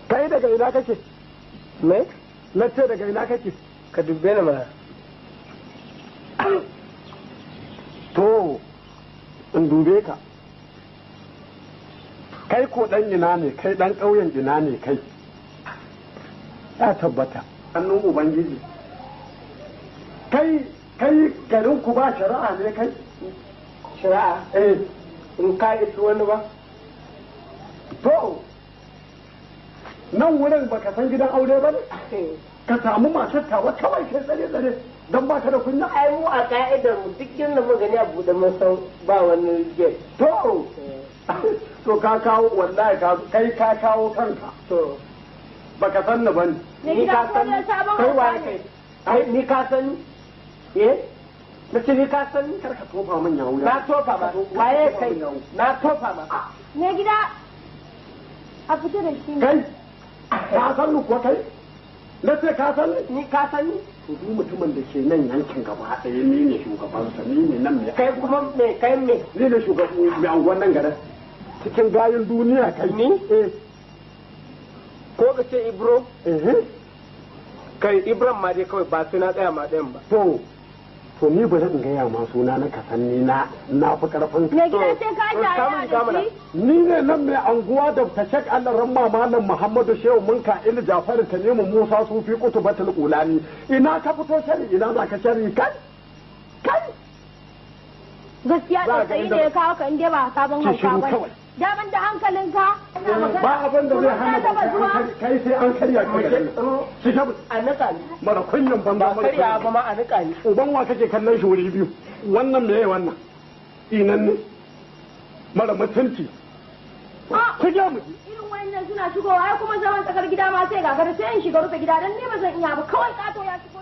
Kai daga ina kake? Me? Na ce daga ina kake? Ka dubbe ni mana. To, in dube ka. Kai ko dan ina ne, kai dan ƙauyen ina ne kai? Ya tabbata. Hannun Ubangiji. Kai, kai garin ku ba shari'a ne kai? Shari'a? Eh. In ka isi wani ba? To, nan wurin baka san gidan aure ba ne? Ka samu matar tawa kawai kai tsare tsare don baka da kunya? Ai mu a ka'idar mu duk inda mun gani a buɗe mun san ba wani gate. To, to ka kawo wallahi ka kai ka kawo kanka. To, baka san ni bane. Ni ka san kai waye kai? Ai ni ka san eh? Na ce ni ka san kar ka tofa min yawo. Na tofa ma. Waye kai? Na tofa ma. Me gida a fita da shi. Kai ka san ni ko kai? Na ce ka san ni? Ka san ni? To duk mutumin da ke nan yankin gaba ɗaya ni ne shugabansa, ni ne nan mai. Kai kuma me kai me? Ni ne shugaban mai anguwan nan garin. Cikin gayin duniya kai. Ni? Eh. Ko ka ce Ibro? Eh. Kai Ibran ma dai kawai ba sai na tsaya ma ɗayan ba. To to ni bari in gaya ma suna na kasan ni na na fi karfin. Me gida sai ka jaya da shi? Ni ne nan mai anguwa da tashek Allah ramma malam Muhammadu Shehu Munka Il Jafaru Tanimu Musa Sufi Kutubatul Qulani. Ina ka fito shari ina za ka shari kai? Kai? Gaskiya tsautsayi ne ya kawo ka inda ba sabon hauka ba ne. Daman da hankalinka. Ba abin da zai hana kai sai an karya ka garin nan. A nika ni. Mara kunyan banza Ba mara karya ba ma a nika ni. Uban wa kake kallon shi wuri biyu? Wannan meye wannan? Inan ne? Mara mutunci. Ku je mu. Irin wannan suna shigowa ai kuma zaman tsakar gida ma sai gagara sai in shiga rufe gida dan ni ba zan iya ba kawai kato ya shigo.